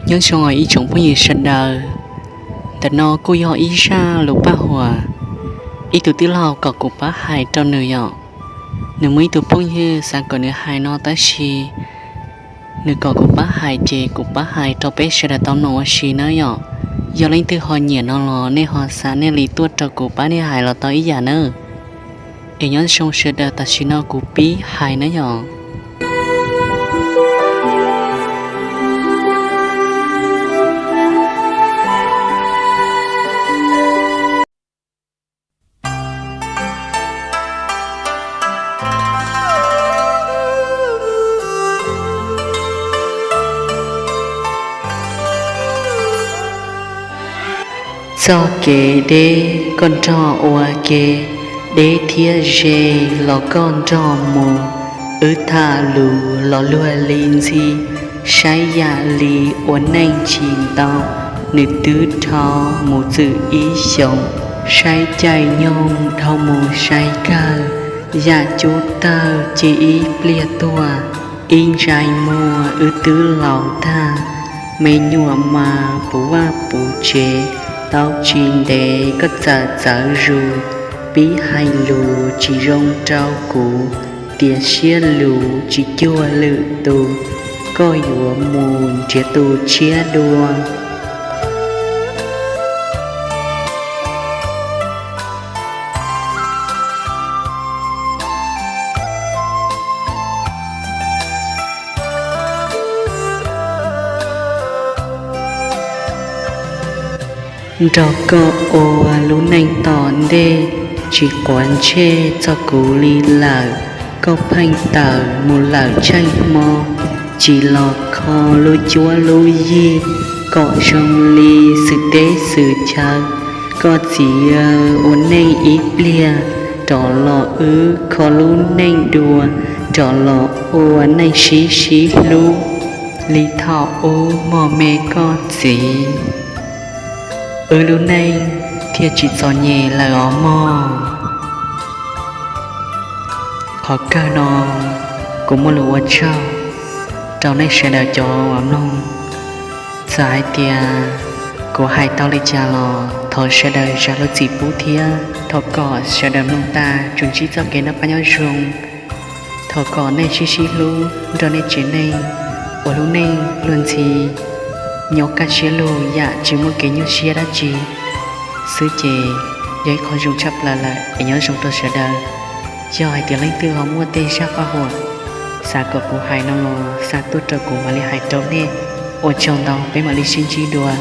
Nyob zoo ib tsoom phooj ywg sawv daws, ntawm no kuj yog ib zaj lus paj huam ib tug tij laug kom kuv pab hais rau nws yom. Nws muaj ib tug phooj ywg xav kom nws hais no tab sis nws kom kuv pab hais ces kuv pab hais rau peb sawv daws tau mloog ua si nawb yom. Yog leej twg ho nyiam no los nej ho xa nej li tuaj rau kuv pab nej hais los tau ib yam nawb. Es nyob zoo sawv daws, tam sim no kuv pib hais nawb yom. Txoj kev deb koj nrog ua ke, deb thiab ze los koj nrog mus. Wb tham lus los luag li ntxhi, saib yam li ua neej tsis ntau. Nws twb dhau mus txwm ib xyoos, saib caij nyoog dhau mus sai kawg. Yam cub tawg cia ib pliag tuag, ib ntsais muag wb twb laus tag. Me nyuam mas puv vaj puv tsev, tau tsis ntev koj txawm txawv zus. Pib hais lus tsis zoo rau kuv, tias siab lus tsis cuag lwm tus, koj yuav mus nrhiav tus tshiab dua. Nrog koj ua lub neej tom ntej, tsis quav ntsej txog kuv li lawm. Koj pheej tawm mus lawm tsheej hmo, tsis los kho lub cuab lub yig kom zoo li xwm teb xwm chaw. Koj txiv ua neej ib pliag, rov los wb kho lub neej dua, rov los ua neej sib sib hlub li thaum ub mog me koj txiv. Wb lub neej thiaj tsis txom nyem lawm os mog. Qhov kawg no kuv muaj lus ua tsaug rau nej sawv daws cov uas mloog. Txawm hais tias kuv hais tau li cas los thov sawv daws zam lub txim pub thiab thov kom sawv daws mloog tas tsuas ntsib txoj kev noj qab nyob zoo. Thov kom nej sib sib hlub nrog nej tsev neeg ua lub neej luag ntxhi nyob kaj siab lug yam tsis muaj kev nyuaj siab dab tsi xwb ces yog ib qho zoo tshaj plaws lawm es nyob zoo rau sawv daws. Yog hais tias leej twg ho muaj tej zaj paj huam xav kom kuv hais no los xa tuaj rau kuv mam li hais rau nej. Ua tsaug ntau, peb mam li sib ntsib dua.